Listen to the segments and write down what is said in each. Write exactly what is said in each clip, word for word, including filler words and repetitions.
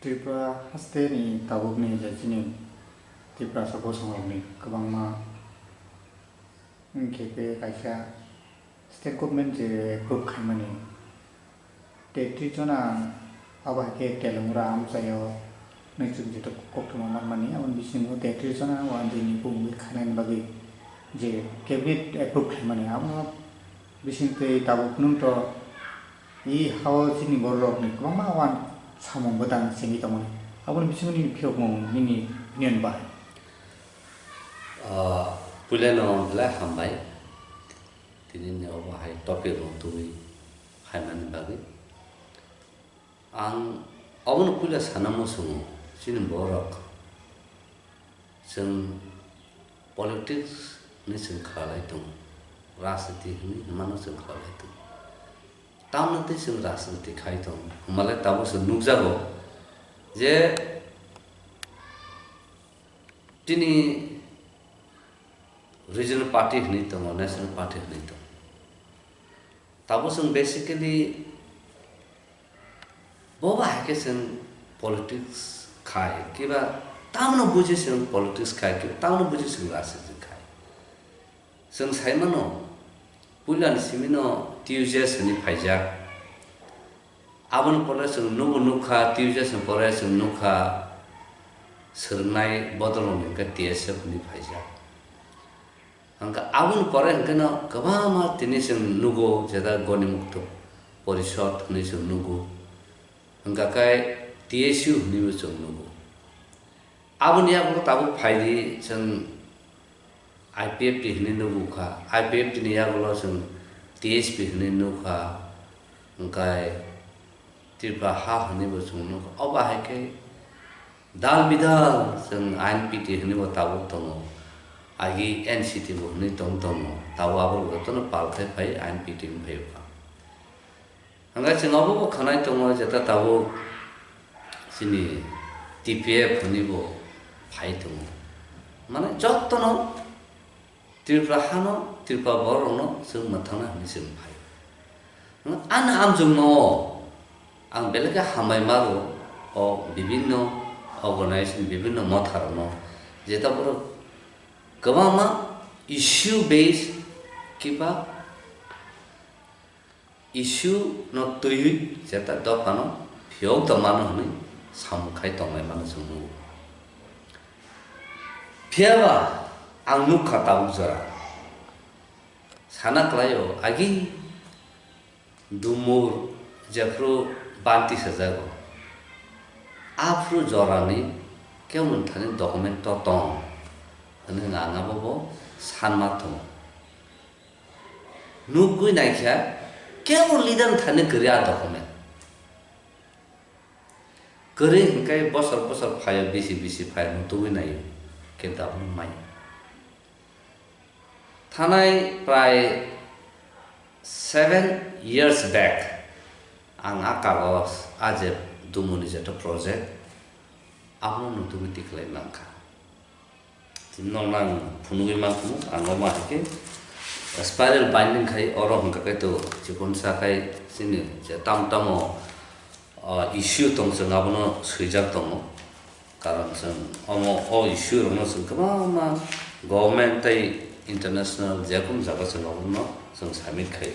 Tripura haste ni tabuk ni je chini Tiprasa bosong rok ni kwbangma wngkhe khe kaisa state government je approve khaimani tei twi jona abo hai khe Telungra amchaio naichuk jito koktwma manmani aboni bisingo tei twi jona o andini bumungwi khainani bagwi je cabinet approve khaimani abo bising twi tabuk nwng to I hao chini bororokni kwbangma uan samung bwtang sengwi tongmani. Aboni bisingo nini phiyokmung, nini opinion bai? Ah, puilano belai hambai. Tini ni obo hai topic rok tubui phaimani bagwi. Ang obono puila sana muchungo, chini borok. Chwng politics hwnwi chwng khalai tongo, rajniti hwnwi hwnmano chwng khalai tongo. Tamoni twi chwng rajniti khai tongo, hwnbalai tabuk chwng nukjago je chini regional party hwnwi tongo, national party hwnwi tongo. Tabuk chwng basically bo ba hai khe chwng politics khai, kiba tamno buji chwng politics khai, kiba tamno buji chwng rajniti khai. Chwng sai mano, puilani simi no T U J S hwnwi phaijak. Aboni pore chwng nugo nukha, T U J S ni pore chwng nukha, swrwngnai bodol rok hwnkhe T S F hwnwi phaijak. Hwnkhe aboni pore hwnkhe no kwbangma tini chwng nugo, jeta Gonimukto Porishod hwnwi chwng nugo, hwnkha khe T S U hwnwibo chwng nugo. Aboni yagulo tabuk phaidi chwng I P F T hwnwi nugo kha, I P F T ni yagulo chwng T S P hwnwi nukha, hwnkhe Tripura ha hwnwibo chwng nukha. Obo hai khe dal bidal chwng I N P T hwnwibo tabuk tongo, agi N C T bo hwnwi tong tongo, tabuk abo jotono pal khai phai I N P T wng phaio kha. Hwnkhe chwng obo bo khwnai tongo, jeta tabuk chini T P F hwnwibo phai tongo. Mane jotono Tripura hano, Tripura borok rokno chwng mwthangna hwnwi chwng phai. Ani amchwngno ang belai khe hambai maro o bibinno organization, bibinno motha rokno, jeta borok kwbangma issue based kiba issue no twiwi jeta dophano phiyok tongmano hwnwi samung khai tonglaimano chwng nugo. Phiyaba ang nukha tabuk jora sana kwlaio, agi Dumur jephru banti sajago, aphru jorani kemon thani document to tong hwnwi ang abo bo sanma tongo. Nukgwi naikha, kebo leader thani kwrwi a document. Kwrwi hwnkhe bosor bosor phaio, bisi bisi phaio, nukgwi naio, kintu abono maya. Thanai prai seven years back, ang a kagos, a je Dumuni jeto project, abono nukgwi tikhlai mankha. Nokno ang phunugwi mankha, ang omo hai khe spiral binding khai oro hwnkha khe to chikon sa khai chini je tam tamo, ah, issue tong chwng abono swijak tongo. Karon chwng omo o issue rokno chwng kwbangma government tei international jekono jaga chwng abono chwng submit khai.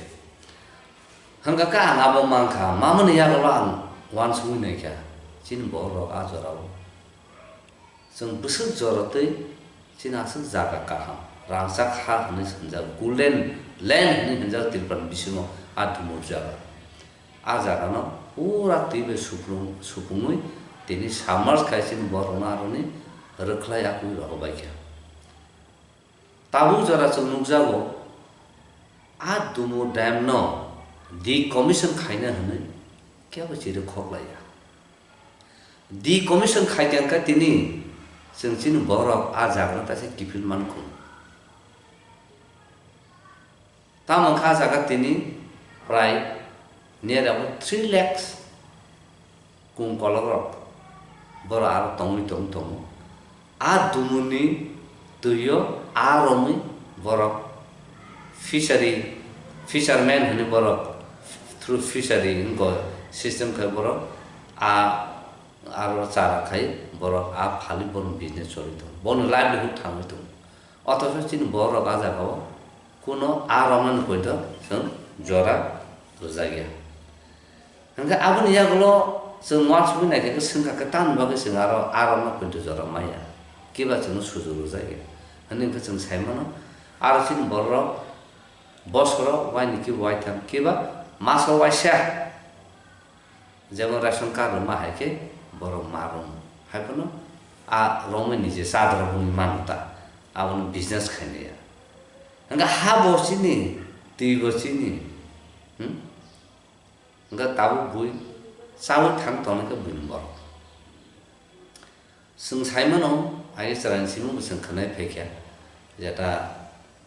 Hwnkha khe ang abo mankha, mamani yagulo ang uansugwi naikha, chini borok a jorao. Chwng bwswk jora twi chini aswk jaga kaham, rangchak ha hwnwi hwnjak, golden land hwnwi hwnjak Tripura ni bisingo a Dumur jaga. A jaga no pura twi bai supung, supungwi tini submerge khai chini borok no aroni rwkhlai akwi rohor bai kha. Tabuk jora chwng nukjago, a Dumur dam no decommission khaina hwnwi kebo chiri khoklaiya. Decommission khai tongkha tini chwng chini borok a jaga no taisa kiphil mankhu. Tamo kha jaga tini prai near about three lakhs kung kolok rok borok aro tongwi tong tongo. A Dumuni twio a romwi borok fishery, fisherman hwnwi borok through fishery wngkha system khai borok a aro chara khai borok a phali bono business choli tongo, bono livelihood thangwi tongo. Othocho chini borok a jagao kuno a romnani poito chwng jora rwjakya. Hwnkhe aboni yagulo chwng uansugwi naikhe swngkha khe tamni bagwi chwng aro a romno poito jora maya, kiba chwngno sujuk rwjakya hwnwi hwnkhe chwng saimano. Aro chini borok bosoro waini kiba waitham kiba maso waisa. Jemon ration card rwma hai khe borok ma rwmung. Hai phano a romwi nije chadra bumwi mano ta, abono business khainai ya. Hwnkhe ha bo chini, twi bo chini. Hmm? Hwnkhe tabuk bui chaui thang tongnai khe buini borok. Chwng sai mano, age chwraini simung bo chwng khwnai phaikha, jeta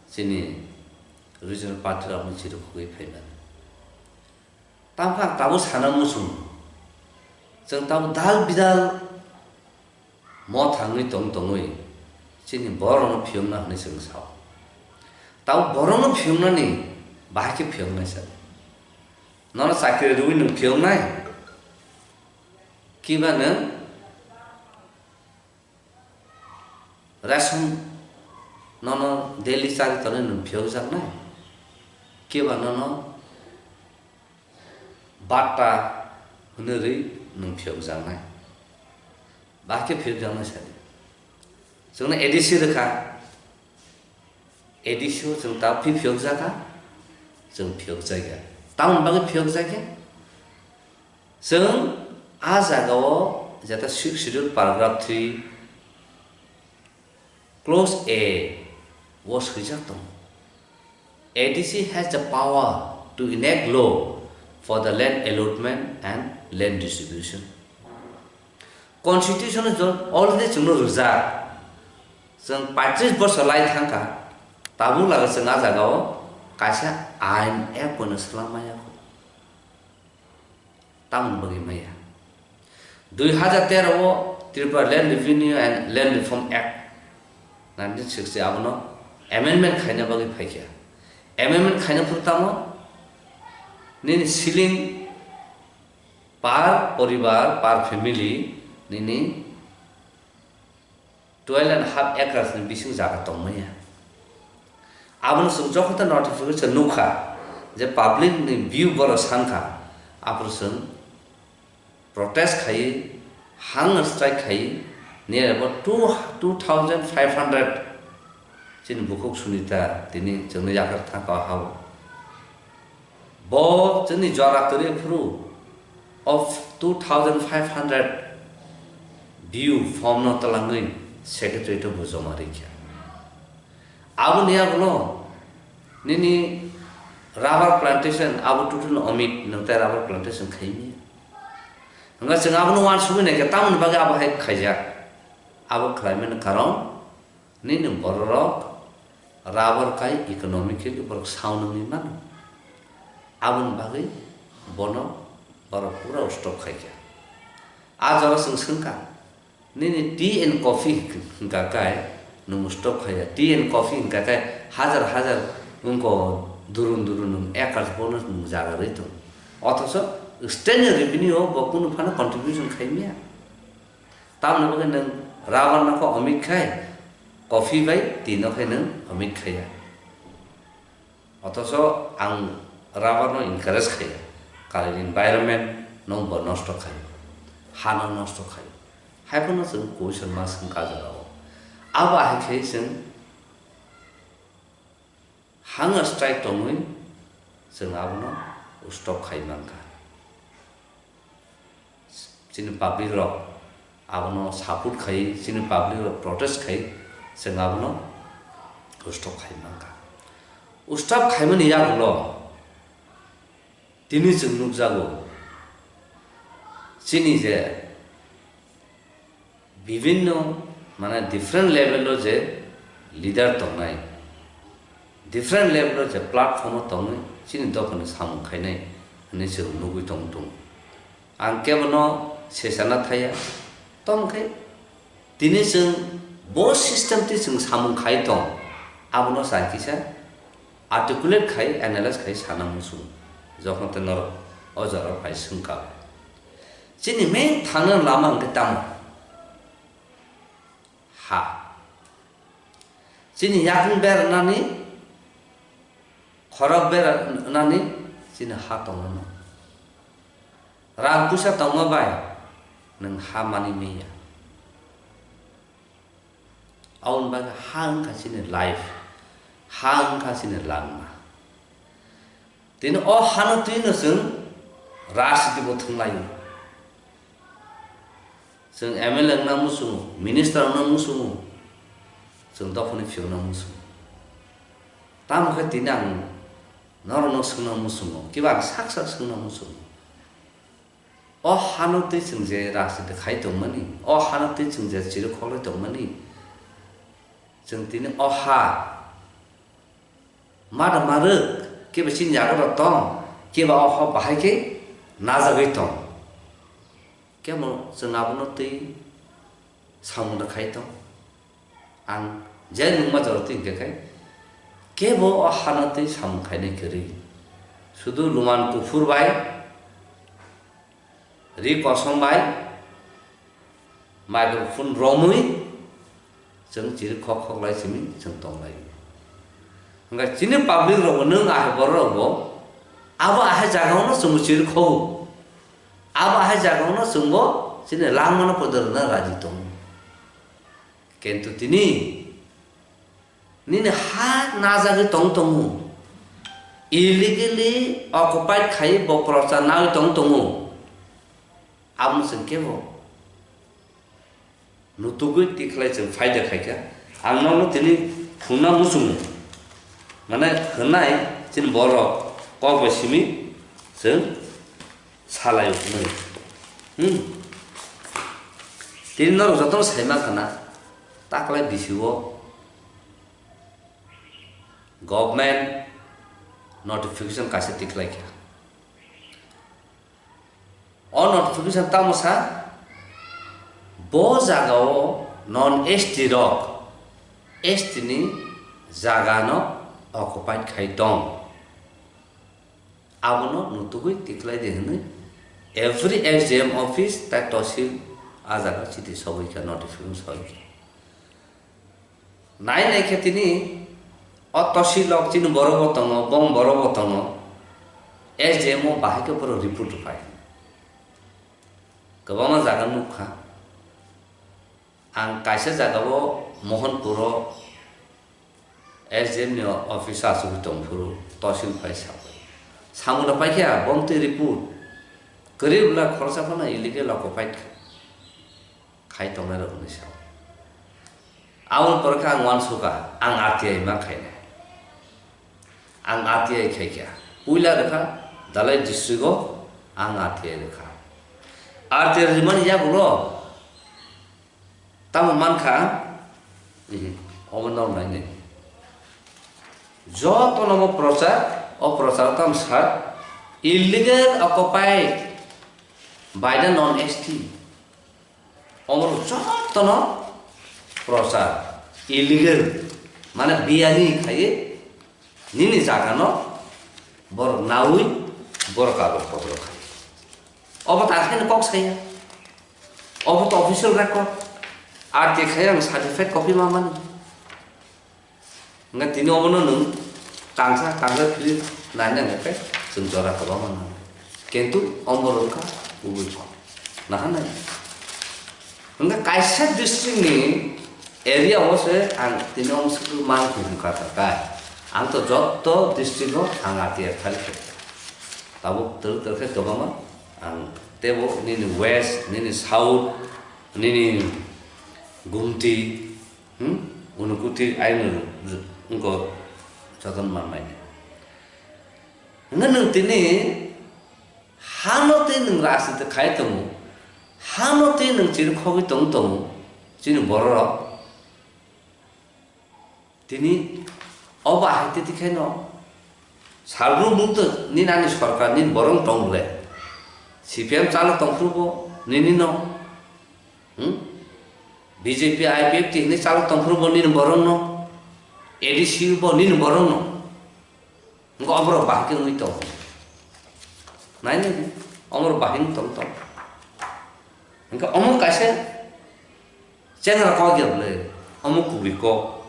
chini regional party rokno chirikhogwi phaimani. Tamkhe ang tabuk sana muchung, chwng tabuk dal bidal mo thangwi tong tongwi chini borokno phiyokna hwnwi chwng sao. Tabuk borokno phiyoknani bahai khe phiyoknai sa. Nono chakri rwui nwng phiyoknai? Kiba nwng ration nono daily chari tonwi nwng phiyokjaknai? Kiba nono batta hwnwi rwi nwng phiyokjaknai? Bahai khe phiyokjaknai sadi. Chwngno A D C rwkha. A D C o chwng ta phi phiyokjakha? Chwng phiyokjakya. Tamoni bagwi phiyokjakya? Chwng a jagao jeta Sixth Schedule paragraph three clause A o swijak tongo, A D C has the power to enact law for the land allotment and land distribution. Constitution o already chwngno rwjak, chwng paitris bosor lai thangkha, tabuk lage chwng a jagao kaisa ain ek bono swlam maya. Tamoni bagwi maya. Dui hazar tero o Tripura Land Revenue and Land Reform Act nineteen sixty abono amendment khaina bagwi phaikha. Amendment khaina phuru tamo nini ceiling per poribar, per family nini twelve and half acres ni bising jaga tongmaya. Abono chwng jokhon ta notification nukha je public ni view borok sankha, aphuru chwng protest khai, hunger strike khai, near about two, two thousand five hundred chini bukhuk Sunita tini chwngno yakar thangkha o ha-o. Bo chwngni jora kwrwi phuru of two thousand five hundred B U form no twlangwi secretary to bo joma rikha. Aboni yagulo nini rubber plantation abo tutu no omit nang tai rubber plantation khaimi. Hwnga chwng abono uansugwi naikha tamoni bagwi abo hai khaijak. Abo khlaimani karon nini bororok rubber kai economically borok saunani mano. Aboni bagwi bono borok pura stop khaikha. A jora chwng swngkha, nini tea and coffee hwnkha kai nwng stop khaiya. Tea and coffee hwnkha kai hajar hajar wngko durun durun nwng acres bono nwng jaga rwi tongo. Othocho state ni revenue o bo kunu phano contribution khaimya. Tamoni bagwi nwng rubber no khe omit khai, coffee bai tea no khe nwng omit khaiya. Othocho ang rubber no encourage khaiya, karon environment no bo nosto khai, ha no nosto khai. Haiphano chwng question ma swngkha jora o. Abo hai khe chwng hunger strike tongwi chwng abono stop khai mankha. Chini public rok abono support khai, chini public rok protest khai, chwng abono stop khai mankha. Stop khaimani yagulo tini chwng nukjago, chini je bibinno, mane, different level o je leader tongnai, different level o je platform o tongnai, chini dophani samung khainai hwnwi chwng nugwi tong tongo. Ang kebono sesana thaya, tongkhe tini chwng bo system twi chwng samung khai tong, abono chai kisa articulate khai, analyze khai sana muchung, jokhon tei norok o jora phai swngkha. Chini main thangna lama hwnkhe tamo? Ha. Chini yakung beranani, khorok beranani chini ha tongmano. Rang puisa tongma bai nwng ha mani manya. Aboni bagwi ha wngkha chini life, ha wngkha chini langma. Tini o hano twino chwng rajniti bo thwnglaio. Chwng M L A wngna muchungo, minister wngna muchungo, chwng dophani phiyokna muchungo. Tamo khe tini ang norokno swngna muchungo, kiba ang sak sak swngna muchungo. O hano twi chwng je rajniti khai tongmani, o hano twi chwng je chirikhok lai tongmani, chwng tini o ha mada marwk, kebo chini yago rok tong, kebo o ha bahai khe najagwi tong. Kebo chwng abono twi samung rok khai tong. Ang je nungma jora twi hwnkhe khai, kebo o hano twi samung khainai kwrwi. Sudu luman kuphur bai, ri kosom bai, microphone romwi chwng chiri khok khok lai simi chwng tong lai. Hwnkhe chini public rokbo, nwng ahai borok rokbo abo ahai jagao no chwngbo chiri khogo. Abo ahai jagao no chwngbo chini langmano poito rwna raji tongo. Kintu tini nini ha najagwi tong tongo, illegally occupied khai bo prochar nai tong tongo. Amo chwng kebo nutugwi tikhlai chwng phaida khaikha. Ang nono tini phunukna muchungo. Mane hwnai chini borok kok bai simi chwng salai hwnwi. Hmm. Tini norok jotono saima khna, taklai bisi o government notification kaisa tikhlai kha. O notification tamo sa, bo jaga o non S T rok S T ni jaga no occupied khai tong. Abono nutugwi tikhlai di hwnwi every S D M office tai tosil a jaga chiti sogwi kha, notification sogwi kha. Nai nai khe tini o tosil rok chini borok bo tongo, bong borok bo tongo, S D M o bahai khe borok report rwphai. Kwbangma jaga nukha. Ang kaisa jaga o Mohanpur o S D M ni office o achugwi tongphuru tosil phai sabai. Samungno paikha, bong twi report. Kwrwi bwla khoroksa phano illegal occupied khai tongnai rok hinwi sao. Aboni pore khe ang uansukha, ang R T I ma khainai. Ang R T I khaikha. Puila rwkha Dhalai district o ang R T I rwkha. R T I rwmani yagulo tamo mankha, mhm, obo norok nainai. Jotono omo prochar, o prochar tamo sa illegal occupied by the non S T. Omorok jotono prochar illegal, mane biyani khaiwi nini jagano borok naui borok kago kokrok khai. Obo ta khaino kok saya. Obo to official record. R T I khai ang certified copy ma mani. Hingke tini obono nwng tangsa tangsa philip nai nang khe chwng jora kwbangma nang. Kintu omo rwngkha kubui kok. Naha nai. Hingke kaisa district ni area o se ang tini omo swkang mang thung kha kha kai. Ang to jotto district o ang R T I thali khe. Tabuk twrwk twrwk khe kwbangma ang tebo nini west, nini south, nini gumti, Hmm? Unukuti aino wngko joton manmani. Hwnkhe nwng tini hano tei nwng rajniti khai tongo, hano tei nwng chirikhogwi tong tongo, chini bororok. Tini obo ahai tei tikhaino Salbrum mungto nini ani sorkar nini borok tong le. C P M chalo tongphuru bo nini no. Hmm? B J P I P F T hinwi chalo tongphuru bo nini borok no. A D C bo nini borok no. Ngo oborok bahai khe wngwi tong. Nai nai di. Oborok bahai wng tong tong. Hwnkhe omo kaisa chengra kok ya bwle, omo kubui kok.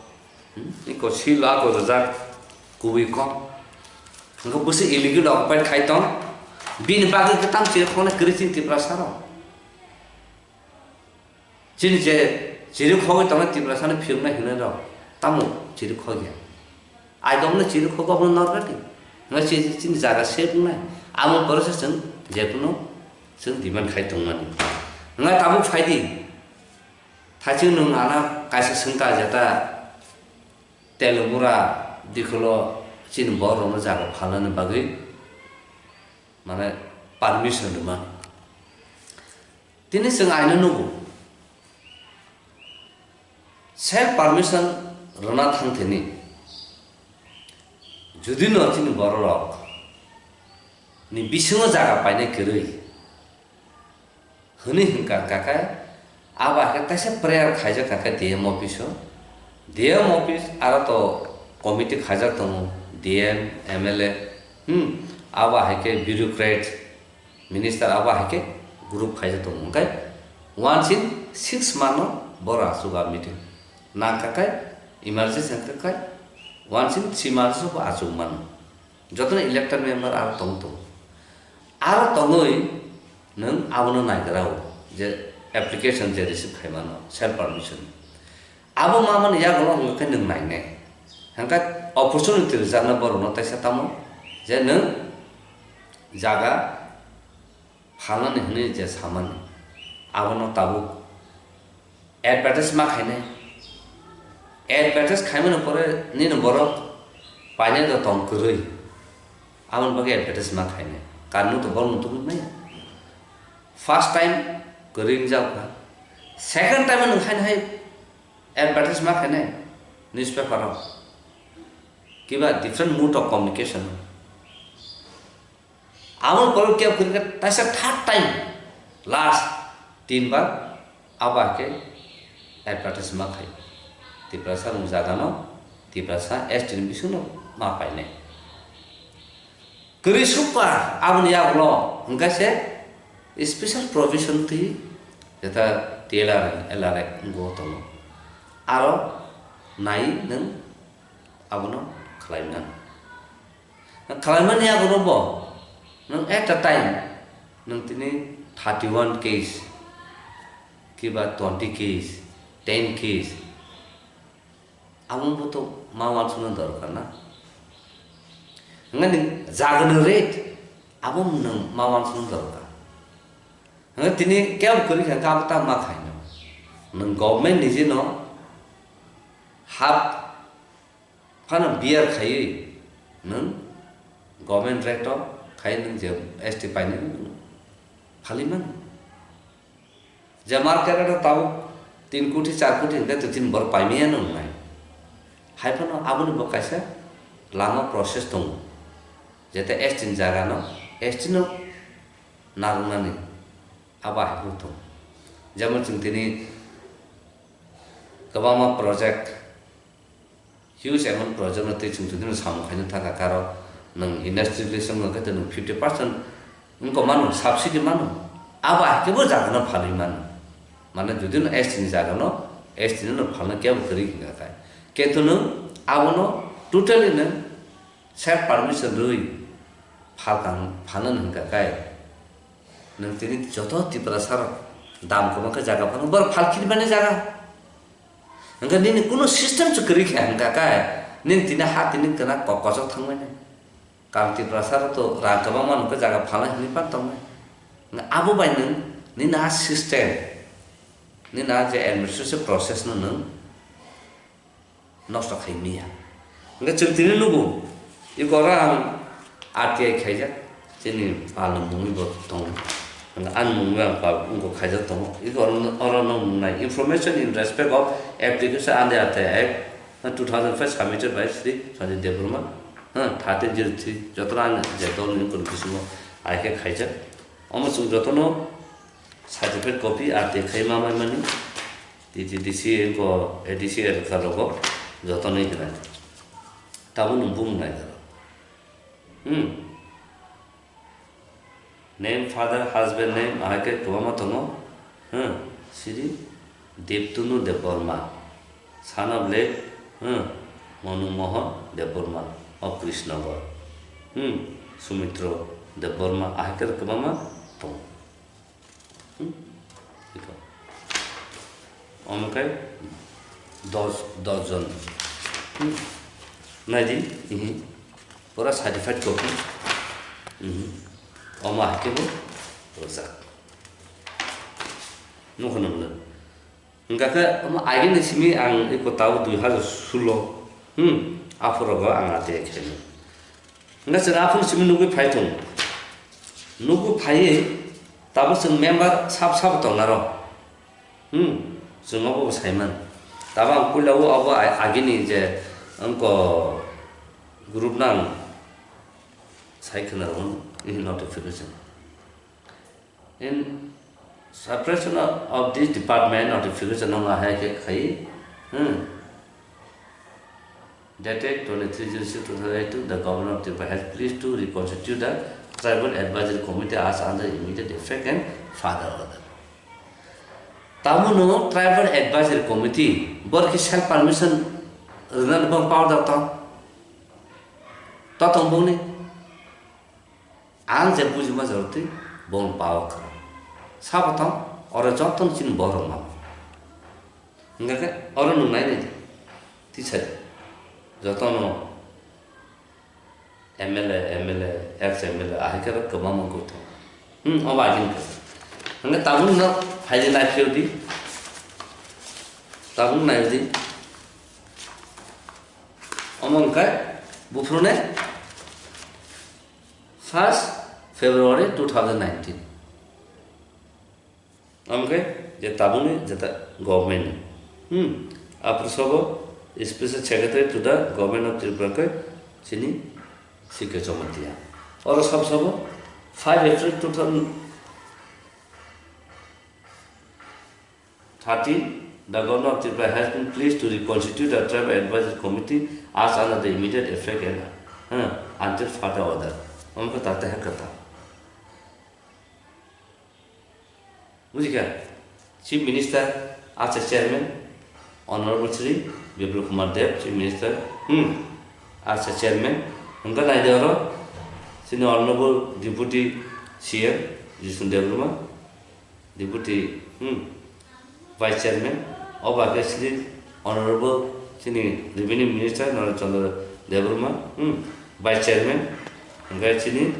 Hmm? Iko silo ako rijak kubui kok. Hwnkhe bwswk illegal occupied khai tong, bini bagwi kwtam chirikhoknai kwrwi chini Tiprasa rok. Chini je chirikhogwi tongnai Tiprasano phiyoknai hwnwi rok tamo chirikhogya? Ai dongno chirikhok abono norgadi. Hwnba chini jaga safe wngnai. Amo borok se chwng jekhuno chwng demand khai tongmani. Hwnba tabuk phaidi. Thaichung nwng ana kaisa swngkha jeta Telebura dikhulo chini borok rokno jaga phalnani bagwi mane permission rwmani. Tini chwng aino nugo, self permission rwna thangthini, judino chini bororok ni bisingo jaga painai kwrwi hwnwi hwnkha, hwnkha khe abo hai khe kaisa prayer khaijak kha khe D M office o, D M office aro to committee khaijak tongo, D M, M L A, hmm, abo hai khe bureaucrat, minister abo hai khe group khaijak tongo. Hwnkhe once in six month no boro achuk a meeting. Nang kha khe emergency wngkha khe once in three months bo achuk mano. Jotono elected member aro tong tongo. Aro tongwi nwng abono naigra o je application je receive khaimano self permission. Abo mamani yagulo hwnkhe nwng nainai. Hwnkhe opportunity rwjaknai borokno taisa tamo je nwng jaga phalnani hwnwi je samani, abono tabuk advertise ma khainai. Advertise khaimani pore nini borok painai do tong kwrwi, aboni bagwi advertise ma khainai. Kanmung to borok nutugwi maya. First time kwrwi wngjak kha. Second time nwng khainai hai advertise ma khainai newspaper o. Kiba different mode of communication. Aboni pore kebo kwrwi khe taisa third time, last tinbar abo hai khe advertise ma khai. Tiprasa rok jagano, Tiprasa S T ni bisingno ma painai. Kwrwi sukha aboni yagulo hwnkhe se special provision twi jeta T L R, L R A wngwi tongo. Aro nai nwng abono khlai nang. Khlaimani yagulo bo nwng at a time nwng tini thirty one case, kiba twenty case, ten case, abo bo to ma uansukna dorkar na. Hwnkhe nwng jagani rate abo nwng ma uansukna dorkar. Hwnkhe tini kebo kwrwi kha khe abo ta ma khaino. Nwng government ni jino hap phano bear khaiwi nwng government rate o khai nwng je S T painai phalwi mano. Je market rate o tabuk tin koti, char koti hwnkhe to chini borok paimiyano wngnai. Hai phano aboni bo kaisa lama process tongo. Jete S T ni jaga no S T no narwknani abo hai phano tongo. Jemon chwng tini kwbangma project, huge amount project no twi chwng jodi no samung khaina thangkha, karo nwng industrialization no khe nwng fifty percent wngkha mano, subsidy mano, abo hai khe bo jaga no phalwi mano. Mane jodi no S T ni jaga no S T no phalna kebo kwrwi hwnkha khe. Kintu nwng abono totally nwng self permission rwi phalkang phalnani hwnkha khe. Nwng tini joto Tiprasa rok dam kwbang khe jaga phano borok phalkirmani jaga. Hwnkhe nini kunu system se kwrwi khe hwnkha khe nini tini ha tini kwna kok kochok thangmani. Karon Tiprasa rok to rang kwbangma nwng khe jaga phalnai hwnwi pan tongnai. Hwnkhe abo bai nwng nini a system, nini a je administration process no nwng nosto khai manya. Hwnkhe chwng tini nugo, iko oro ang R T I khaijak, chini palni mungwi bo tongo. Hwnkhe ani mungwi ang pal wngkha khaijak tongo. Iko oro, oro no nungnai. Information in respect of application under R T I Act, two thousand five submitted by Shri Sanjay Debbarma, thirteen zero three, jotono ang je dolni wngkha bisingo ai khe khaijak. Omo chwng jotono certificate copy R T I khai ma mai mani. T T D C ko A D C elaka rogo joto ni hinai. Tabo nwng bung nai daro. Hmm. Name, father, husband name, ahai khe kwbangma tongo. Hmm, Sri Debtanu Debbarma, son of late, hmm, Manu Mohan Debbarma of Krishnanagar. Hmm, Sumitro Debbarma, ahai khe kwbangma tongo. Hmm? Ito. Omo khe dos, dos jon. Hmm? Nai di, ihi. Pura certified copy. Mhm. Omo hai khe bo rwjak. Nukho nang le. Hingkha khe omo agini simi ang iko tabo dui hazar sulo. Hmm? Aphuru go ang ate khe. Hingkha chwng aphuru simi nugwi phai thung. Nugwi phaiwi tabo chwng member sab sabo tong naro. Hmm, chwng obo bo saiman. Tabo ang puila o abo a-, agini je wngko group nang sai khna rwmani notification. In separation of, of this department notification no hai khe khai. Hmm. Dated twenty-three zero six two thousand eighteen, the Governor of Tripura has pledged to reconstitute the Tribal Advisory Committee as under immediate effect and further order. Tamono Tribal Advisory Committee, bor khe self permission rwna bang power da tong. To tong bongni. Ang je bujima joroti bong power kha. Sabo tong, oro joto chini borok ma. Hingkha khe oro nung nai nai di. Tisa jotono M L A, M L A, ex M L A, ahai khe kwbangma gotho. Hmm, obo agini khe. Hingkhe tabuk no phaidi nai phiyodi. Tabuk nai di. Omo hingkhe buphuru ne first February two thousand nineteen. Amkhe je tabukni jeta government ni. Hmm. Aphuru sobo Special Secretary to the Government of Tripura khe chini C K Jamatia. Oro sab sobo five April two thousand thirteen, the Governor of Tripura has been pleased to reconstitute the Tribal Advisory Committee as under the immediate effect and, hmm, until further order. Amkhe tate hai kata. Bujikha, Chief Minister, as a Chairman, Honorable Shri Biplab Kumar Deb, Chief Minister, hmm, as a Chairman, hingkha naidi oro, chini Honorable Deputy C M, Jishnu Debbarma, Deputy, hmm, Vice Chairman, obo khe Shri Honorable chini Revenue Minister Naresh Chandra Debbarma, hmm, Vice Chairman, hingkhe chini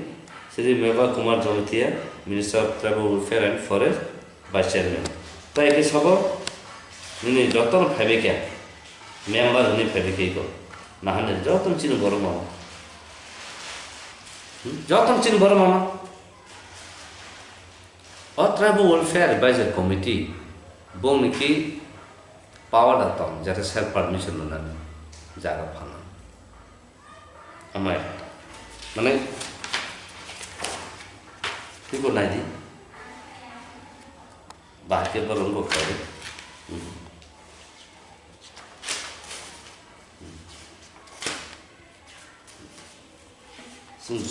Shri Meghna Kumar Jamatia, Minister of Tribal Welfare and Forest, Vice Chairman. Tai khe sabo nini jotono phaibai khe, member hwnwi phaibai khe iko. Nahani jotono chini borok mama. Hmm? Jotono chini borok mama. O Tribal Welfare Advisory Committee, bongni ki power da tong, jate self permission rwnani jaga phano. Amai, mane, tiko nai di, bahai khe borok wngkha khe. Hmm. Hmm. Hmm.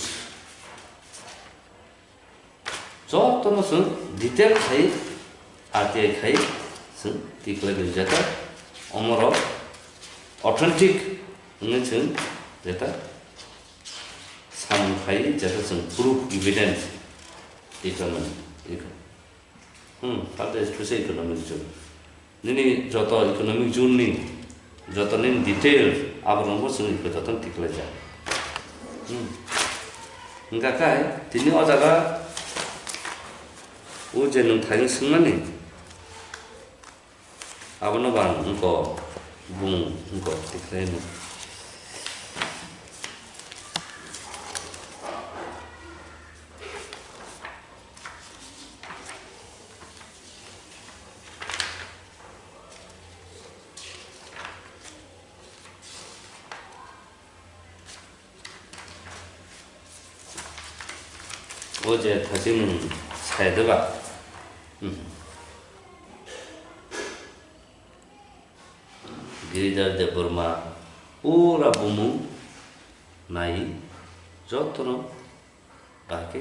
Jotono chwng detail khai, R T I khai chwng twi khlai rijak. Omorok authentic hwnwi chwng jeta samung khai, jeta chwng proof, evidence twi tongmani. Hmm, tamo special economic zone. Nini joto economic zone ni joto nini detail aborok bo chwng iko joto tiklaijak. Hmm. Hingkha khe tini o jaga o je nwng thaino swngmani abono bo ang wngkok bumung wngkok tiklaino. O je thachimung sai de ba? Hmm. Giridhar Debbarma pura bumung nai jotono bahai khe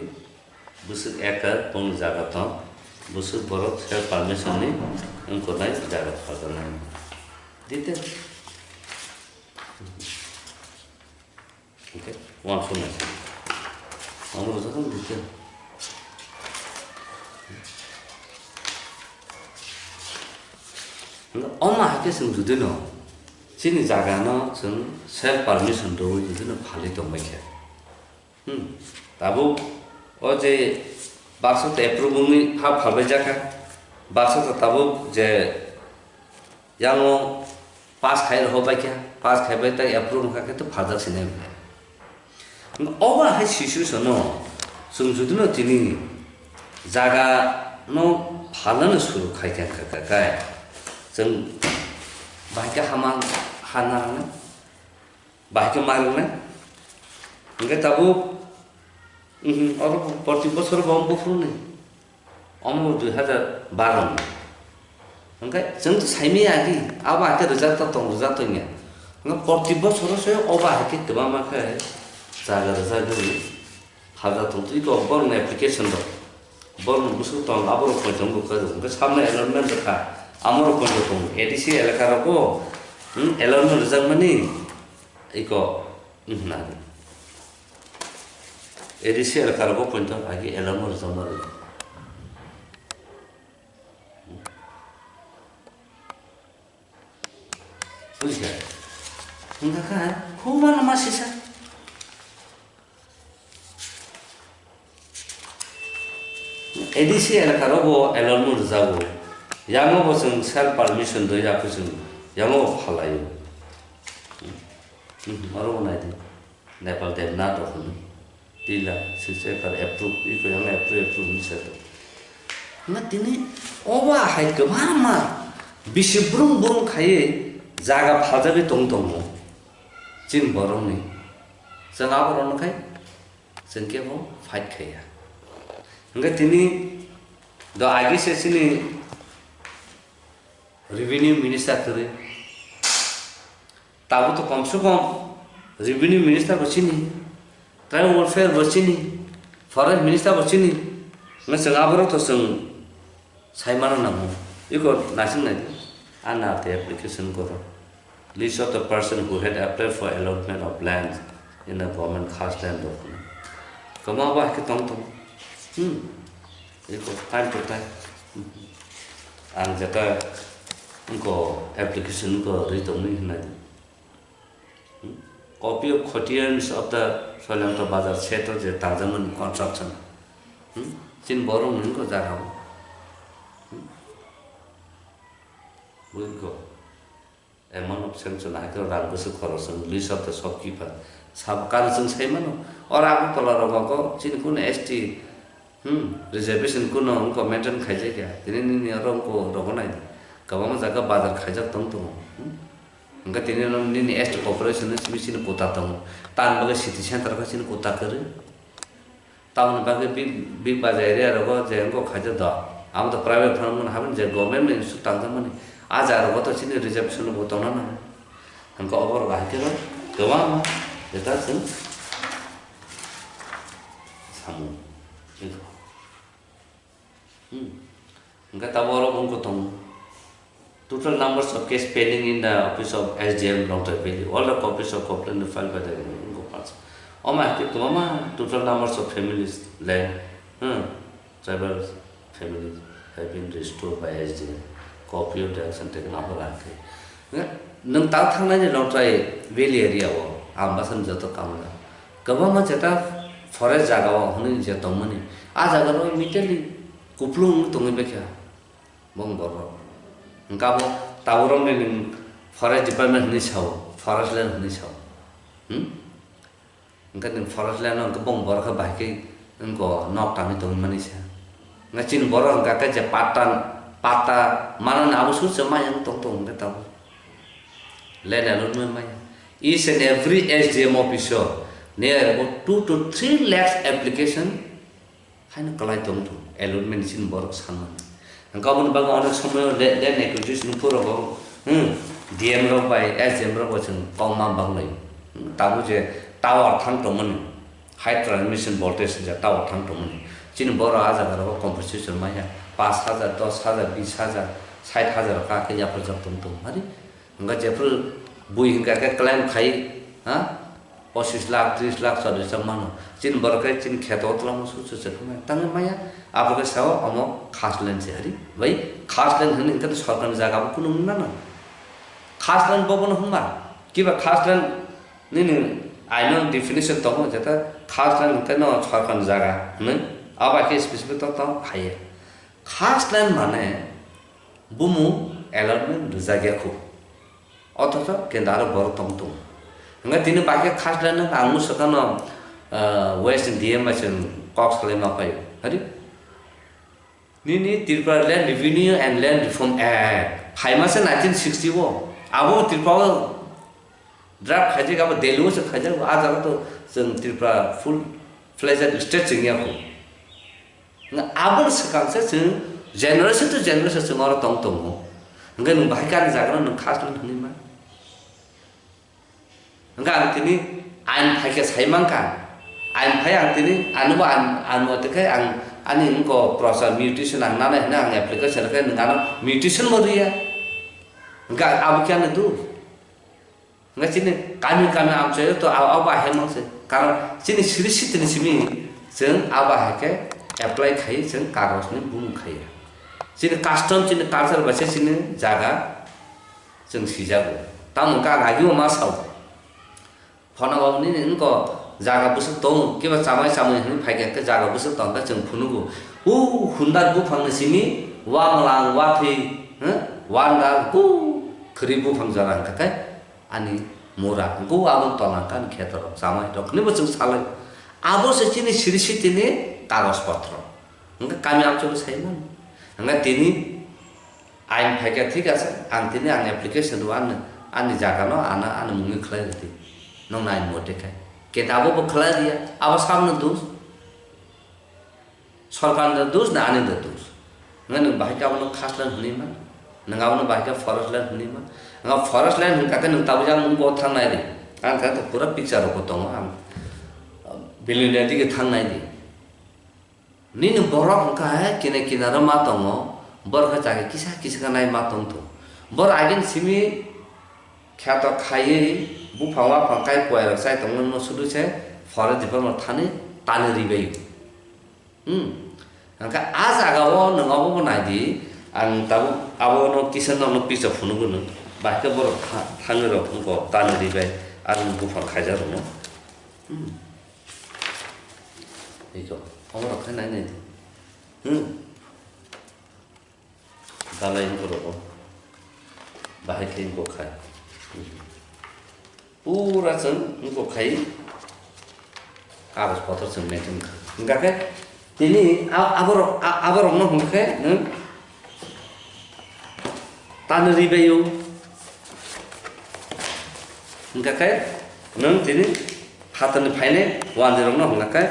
bwswk ekar bongni jaga tong. Bwswk borok self permission ni wngkurnai jaga phaljaknai. Detail. Okay, uansuknai se. Omo rwjak ang detail. Hwnkhe omo hai khe chwng judino chini jaga no chwng self permission rwui judino phalwi tongbai khe. Hmm. Tabuk o je baksa to approve wngwi pha phalbai jakha. Baksa to tabuk je yango pass khai rw bai kha, pass khai bai tei approve wngkha khe to phaljak sinai. Obo hai situation no chwng judino tini jaga no phalnani suru khai kha kha kha kai chwng bahai khe hama hana rwna. Bahai khe ma rwnai. Hwnkhe tabuk, mhm, oro proti bosor bo buphuruni. Omo dui hazar baro ni. Hwnkhe chwng to saimaya agi, abo hai khe rwjak ta tong, rwjak tongya. Hwnkhe proti bosoro se obo hai khe kwbangma khe jaga rwjak gwi. Phaljak tong twi kok borokni application rok. Borokni bwswk tong aborok poito wngkha rw. Hwnkhe sabna allotment rwkha. Amorok poito tong A D C elaka rogo, hmm, allotment rwjakmani iko wngna rw. A D C elaka rogo poito agi allotment rwjakma rw. Bujikha? Wngkha kha, khubano ma sisa. A D C elaka rogo allotment rwjago. Yango bo chwng self permission rwi, yakhe chwng yango bo phalaio. Hmm, oro bo nai di. Nepal Devnath rok hwnwi. Tila, six acre approve, iko yang approve, approve hwnwi sa tongo. Hwnba tini obo hai kwbangma bisi brung brung khaiwi jaga phaljagwi tong tongo chini borokni. Chwng aborokno khai, chwng kebo fight khaiya. Hwnkhe tini do agi se chini revenue minister kwrwi. Tabuk to komse kom revenue minister bo chini, tribal welfare bo chini, forest minister bo chini. Hwnba chwng aborok to chwng sai mano nango. Iko naising nai di. Anarte application koro. List of the person who had applied for allotment of lands in the government khas land document. Kwma ba khe tong tong. Hmm. Iko time to time. Ang jeta wngko application wngko rwi tongwi hwnna di. Hmm? Copy of quotients of the Soilangta Bazar seto je tangjamani construction. Hmm? Chini borok ni wngko jaga o. Hmm? Buiko. Amount of sanction hai khe rang bwswk khoroksa list of the shopkeeper. Sab kar chwng sai mano. Oro Agartala rogo ko chini kuno S T Hmm, reservation kuno wngkha maintain khaijak ya. Tini nini oro wngkha rogo nai. Kwbangma jaga bazar khaijak tong tongo. Hmm? Hwnkhe tini oro nini S T corporation ni simi chini kota tongo. Tamni bagwi city center khe chini kota kwrwi. Tamoni bagwi big, big bazar area rogo je wngkha khaijak do. Amo to private phano mano habani je government ni su tangjakmani. A jaga rogo to chini reservation bo tongna nango. Hwnkhe obo rok hai khe kwbangma jeta chwng samung. Hmm. Hwnkhe tabuk oro wngkha tongo. Total numbers of case pending in the office of S D M Longtrai Valley. All the copies of complaint filed by the wngkha panch. Omo hai khe kwbangma total numbers of families land, hmm, tribal families have been restored by S D M. Copy of the action taken abo rang khe. Nwng tang thangnai ni Longtrai Valley area o ang bwsani joto kamla. Kwbangma jeta forest jaga o hwnwi je tongmani, a jaga rok immediately kupulung wngwi tongwi baikha bong borok. Hwnkhe abo tabuk rok ni nwng forest department hwnwi sao, forest land hwnwi sao. Hmm? Hwnkhe nwng forest land o hwnkhe bong borok khe bahai khe wngko nok tangwi tongwi mani se. Hwnkhe chini borok hwnkhe khe je patta, patta manani abo sujak maya wng tong tong hwnkhe tabuk. Land allotment maya. Each and every S D M office o near about two to three lakhs application haino kwlai tong tong allotment ni chini borok sanmani. Hwnkhe aboni bagwi onek somoyo le-, land acquisition phuru rok, hmm, D M rok bai S D M rok bai chwng kok ma bang lai. Hmm, tabuk je tower thang tongmani, high transmission voltage je tower thang tongmani. Chini borok a jaga rogo compensation maya. Pash hajar, dos hajar, bis hajar, sait hajar kha khe yapharjak tong tong hari. Hwnkha jephru bui hwnkha khe claim khai, ha? Pochis lakh, tris lakh, chollis lakh mano. Chini borok khe chini kheto o twlangma su su se khumai. Tangwi maya, abo khe sao omo khas land se hari. Bai khas land hwnwi hwnkhe to sorkarni jaga bo kunu wngna no. Khas land bo bono hwnba. Kiba khas land nini aino definition tongo jeta khas land hwnkhe no sorkarni jaga hwnwi. Abo khe specific to to haiya. Khas land mane bumu allotment rwjak ya khu. Othocho kendaro borok tong tongo. Hwnkhe tini bahai khe khas land ang mwswkano, ah, West D M bai chwng kok salai ma paio. Hari? Nini Tripura Land Revenue and Land Reform Act phaima se nineteen sixty o. Abo Tripura o draft khaijak, abo Delhi o se khaijak, a jaga to chwng Tripura full fledged state chwng ya khu. Nga aboni swkang se chwng generation to generation chwng oro tong tongo. Hwnkhe nwng bahai kani jaga no nwng khas no hwnwi ma. Hwnkhe ang tini ain phaikhe sai mankha. Ain phai ang tini, ano bo ang, ano twi khai ang ani wngko prochar mutation ang nanai hwnwi ang application khe nwng ano mutation bo rwya. Hwnkhe abo khe ani duk. Hwnkhe chini kami kami amchaio to abo, abo hai mang se. Karon chini siri sitini simi chwng abo hai khe apply khai chwng kagoj ni bumung khaiya. Chini custom, chini culture bai se chini jaga chwng sijago. Tamo wngkha ang agimo ma sao. Phano babu nini wngko jaga bwswk tongo, kiba chamai chamai hwnwi phai khe jaga bwswk tong khe chwng phunugo. O hundar buphang ni simi wanglang, wathwi, hmm? Wandal, ku khri buphang jora hwnkha khe ani mura. Hwnkhe o aboni tola hwnkha ani kheto rok, chamai rok hwnwi bo chwng salai. Abo se chini siri sitini kagoj potro. Hwnkhe kami amchukgo sai mano. Hwnkhe tini ain phaikha, thik ase, ang tini ang application rw ani, ani jaga no ana ani mungwi khlai rwdi. Nokni ain mote khai. Khe abo bo khlai rwya, abo samno dos. Sorkar ni dos na ani dos? Hwnkhe nwng bahai khe abono khas land hwnwi ma? Nwng abono bahai khe forest land hwnwi ma? Nwng forest land hwnkha khe nwng tabuk yang mung bo thangnai di. Ang khe to pura picture rok bo tongo, ang billionaire dige thangnai di. Nini borok hwnkha he kina kinaro ma tongo, borok khe jaga kisa kisa khe nai ma tong tong. Bor agin simi kheto khaiwi buphang waphang kai kuai rok chai tongmani no sudu se forest department thani tani ribai. Hmm. Hwnkhe a jaga o nwng obo bo nai di, ang tabuk abo no kisa no no picture phunugo nwng. Bahai khe borok tha-, thangwi rok wngkha tani ribai, ang buphang khaijak rok no. Hmm. Iko, omo rok khe nai nai di. Hmm. Dalai wngkha rok o. Bahai khe wngkha khai. Hmm. Pura chwng wngkha khai. Kagoj potor chwng maintain kha. Hwnkha khe tini a-, aborok, a-, aborokno hwnkha khe nwng tani ribaio. Hwnkha khe nwng tini phatarni phainai wanjwirokno hwnkha khe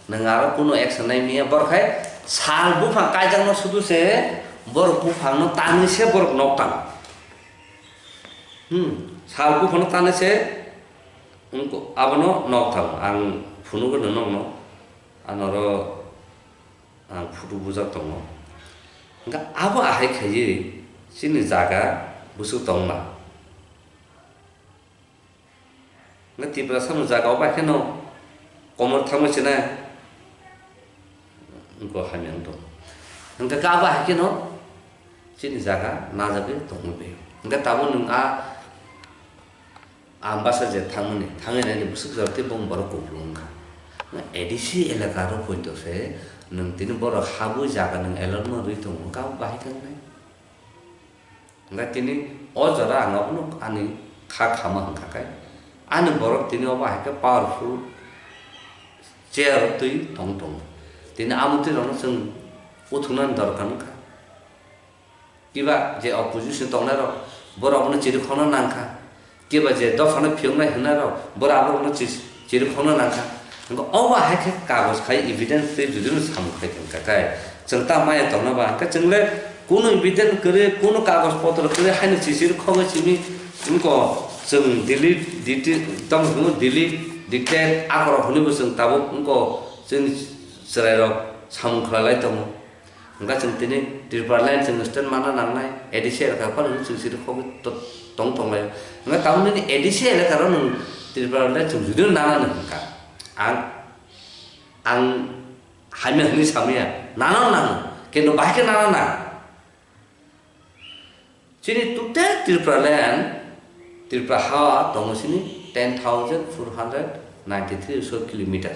nwng aro kunu action nai manya. Borok hai sal buphang kaijakno sudu se borok buphangno tanwi se borok nok tang. Hmm, sal buphangno tanwi se wngko-, abono nok tang. Ang phunugo nokno, anoro ang photo bujak tongo. Hwnkha abo ahai khaiwi chini jaga bwswk tongma. Hwnkha Tiprasa no jaga o bai kheno komor thangma sinai. Wngkha hamya wng tong. Hwnkha khe abo hai kheno chini jaga najagwi tongma bai. Hwnkha tabuk nwng a Ambasa je thangmani, thangwi naini bwswk jora tei bong borok kupulung wngkha. Wngkha A D C elaka rok poito se nwng tini borok habwi jaga nwng allotment rwi tongo, wngkha abo bahai khe wngnai. Hwnkhe tini o jora ang abono ani kha khama hwnkha khe, ani borok tini obo hai khe powerful chair o twi tong tongo. Tini amotwi rokno chwng uthuknani dorkar wngkha. Kiba je opposition tongnai rok, borok abono chirikhokna nangkha. Kiba je dophano phiyoknai hwnnairok, borok aborokno chi-, chirikhokna nangkha. Hwnkhe obo hai khe kagoj khai evidence tei judino samung khai tongkha khe, chwng ta maya tongna ba hwnkhe chwngle kunu evidence kwrwi, kunu kagoj potro kwrwi haino chichirikhogwi simi wngkha chwng Delhi dictate, tamo hwnwi Delhi dictate akorok hwnwibo chwng tabuk wngkha chwngni chwrairok samung khlailai tongo. Hwnkha chwng tini Tripura land chwng state mana nangnai, A D C elaka phano chwng siri khogwi to-, tong tonglai. Hwnkha tamoni ni A D C elaka rok nwng Tripura land chwng judino nana nw hwnkha. Ang, ang hamya hwnwi samya, nana nango, kintu bahai khe nana nang. Chini total Tripura land, Tripura ha tongo chini ten thousand four hundred ninety three square kilometer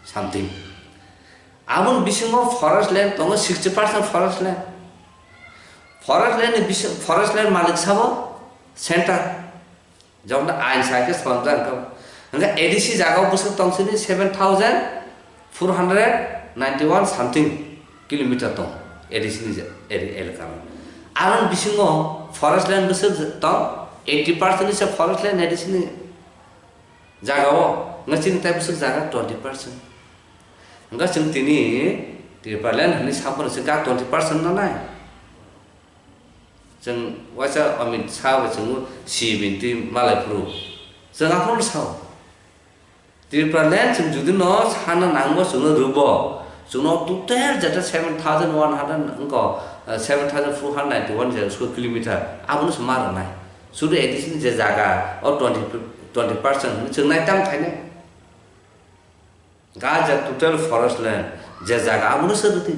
something. Aboni bisingo forest land tongo sixty percent forest land. Forest land ni bising, forest land malik sabo center. Jokno ain sa khe swnamjak wngkha. Hwnkhe A D C jagao bwswk tong sini seven thousand four hundred ninety one something kilometer tong A D C ni je-, eri-, elaka. Aroni bisingo forest land bwswk tong eighty percent ni se forest land A D C ni jagao, hwnkhe chini tai bwswk jaga twenty percent. Hwnkhe chwng tini Tripura land hwnwi saphuru se ga twenty percent no nai. Chwng waisa Amit Shah bai chwng si bini twi malai phuru. Chwng aphuru sao. Tripura land chwng judi no sana nangbo chwngno rwbo. Chwngno total jeta seven thousand one hundred wngkha, eh, seven thousand four hundred ninety one je square kilometer. Abono se ma rwnai. Sudu addition je jaga o twenty, twenty percent hwnwi chwng nai tam khainai. Ga je total forest land je jaga abono se rwdi.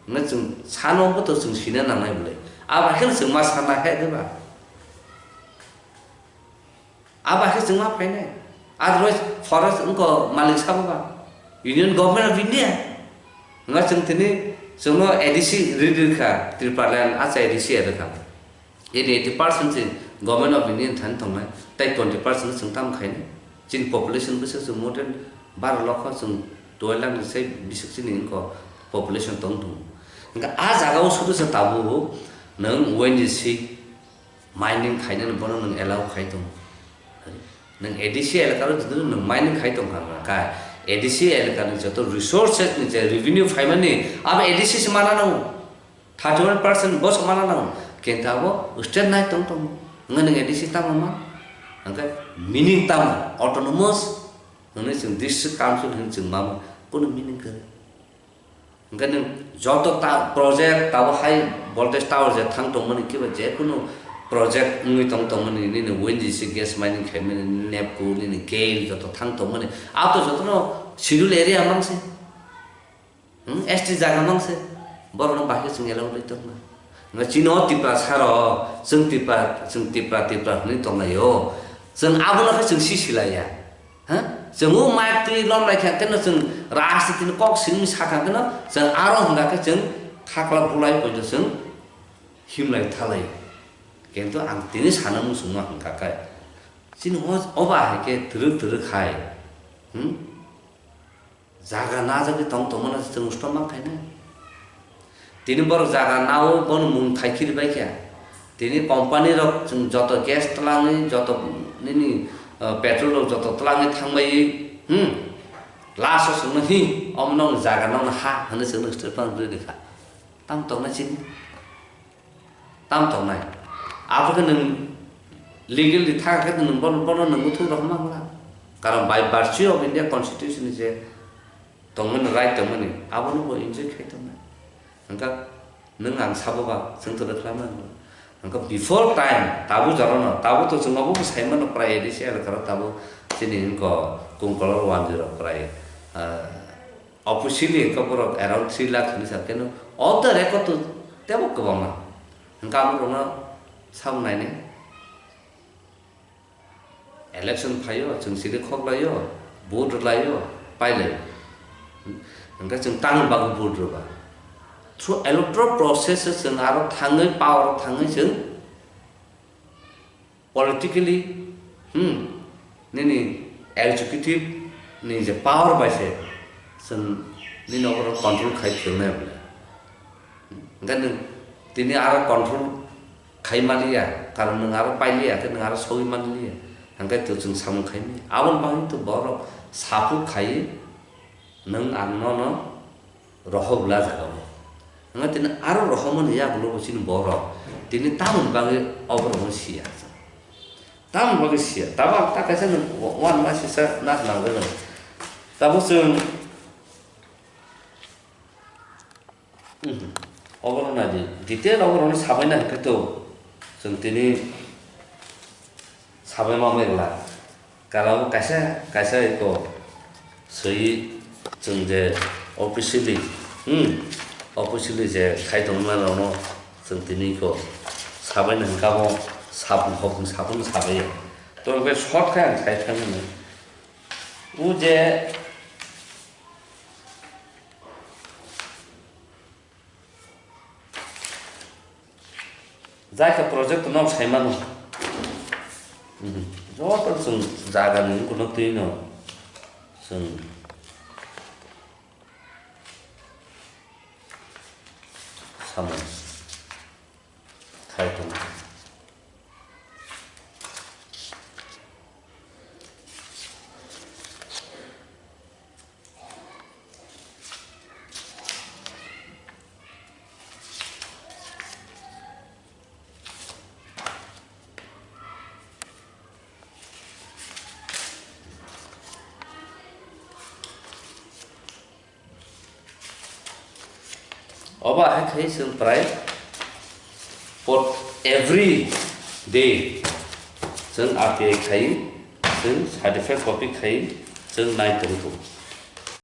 Hwnwi chwng sano bo to chwng sina nangnai bwle. Abo khe chwng ma sana he de ba. Abo khe chwng ma phainai. Otherwise forest wngkha malik sabo ba. Union Government of India. Hwnba chwng tini chwngno A D C ri rwkha Tripura land acha A D C rwkha. Ini eighty percent se Government of India ni thani tongnai, tei twenty percent chwng tamo khainai. Chini population bwswk se more than baro lokho, chwng twelve lakh ni sai bwswk chini wngkha population tong tongo. Hwnkhe a jaga o sudu se tabuk nwng O N G C mining khainani bono nwng allow khai tongo. Nwng A D C elaka o jodi nwng mining khai tongkha hwnkha khe, A D C elaka ni joto resources ni je revenue phaimani abo A D C se mana nango. Thirty one percent bo se mana nango. Kintu abo state nai tong tongo. Hwnkhe nwng A D C tamo ma? Hwnkhe meaning tamo? Autonomous hwnwi chwng district council hwnwi chwng mamo. Kunu meaning kwrwi. Hwnkhe nwng joto ta-, project tabo high voltage tower je thang tongmani kiba je kunu project wngwi tong tongmani nini O N G C gas mining khaimani, NEEPCO nini, GAIL joto thang tongmani. Abo to jotono schedule area mangse. Hmm, S T jaga mangse, borokno bahai khe chwng allow rwi tongma. Hwnba chini o Tiprasa rok, chwng Tipra, chwng Tipra, Tipra hwnwi tonglaio. Chwng abono khe chwng si silaiya. Ha? Chwng o mic twi lom lai kha kheno chwng rajniti ni kok simi sa kha kheno chwng aro hwnga khe chwng khakla bulai poito chwng himlai thalai. Kintu ang tini sana muchungma hwnkha khe. Chini o, o bahai khe twrwk twrwk hai. Hmm? Jaga najagwi tong tongmano chwng usto mankhainai. Tini borok jaga nao bono mung thai khiribaikha. Tini company rok chwng joto gas twlangwi, joto nini, uh, petrol rok joto twlangwi thangbai, hmm? Last o chwngno hi, omo nokni jaga nokni ha hwnwi chwngno state rwkha. Tamo tongnai chini? Tamo tongnai? Abo khe nwng legally thang khe nwng bono, bono nwng muthung rok mangla. Karon by virtue of India Constitution ni je tongmani right tongmani, abono bo enjoy khai tongnai. Hwnkha nwng ang sabo ba, chwng to rwkhlai mano. Hwnkha before time, tabuk jora no, tabuk to chwng obo bo sai mano prai A D C elaka rok tabuk chini hwnkha Kungkolor one zero prai, ah, Officially hwnkha borok around three lakh hinwi sa, keno off the record to teibo kwbangma. Hwnkha aborokno sabo nainai. Election phaio, chwng siri khoklaio, vote rwlaio, pailaio. Hwnkha chwng tangni bagwi vote rwba? Through electoral process o chwng aro thangwi, power o thangwi chwng politically, hmm, nini executive ni je power bai se chwng nini oro control khai philnai bole. Hwnkhe nwng tini aro control khai maliya, karon nwng aro pailiya, khe nwng aro sogwi manliya. Hwnkhe to chwng samung khai maya. Aboni bagwi to borok support khai nwng ang nono rohok bwla jaga o. Hwnba tini aro rohormani yagulo bo chini borok tini tamoni bagwi oborokno siya. Tamoni bagwi siya. Tamo ang ta kaisa nwng wa-, wan ma sisa na nangwi rw. Tamo chwng, mhm. Obono naidi, detail oborokno sabaina hwnkhe to chwng tini sabaima bai glak. Kala o kaisa kaisa eko swi chwng je officially, hmm, officially je khai tongma rokno chwng tini eko sabaina hwnkhe abo sapung hopung sapung sabai. To hwnkhe short khe ang khai thangmani. O je Jaika project no sai mano. Mhm. Joto chwng jaga ni wngkha no twi no chwng samung khai tongo. Obo hai khai chwng prai pot every day chwng R T I khai, chwng certified copy khai, chwng nai tongo.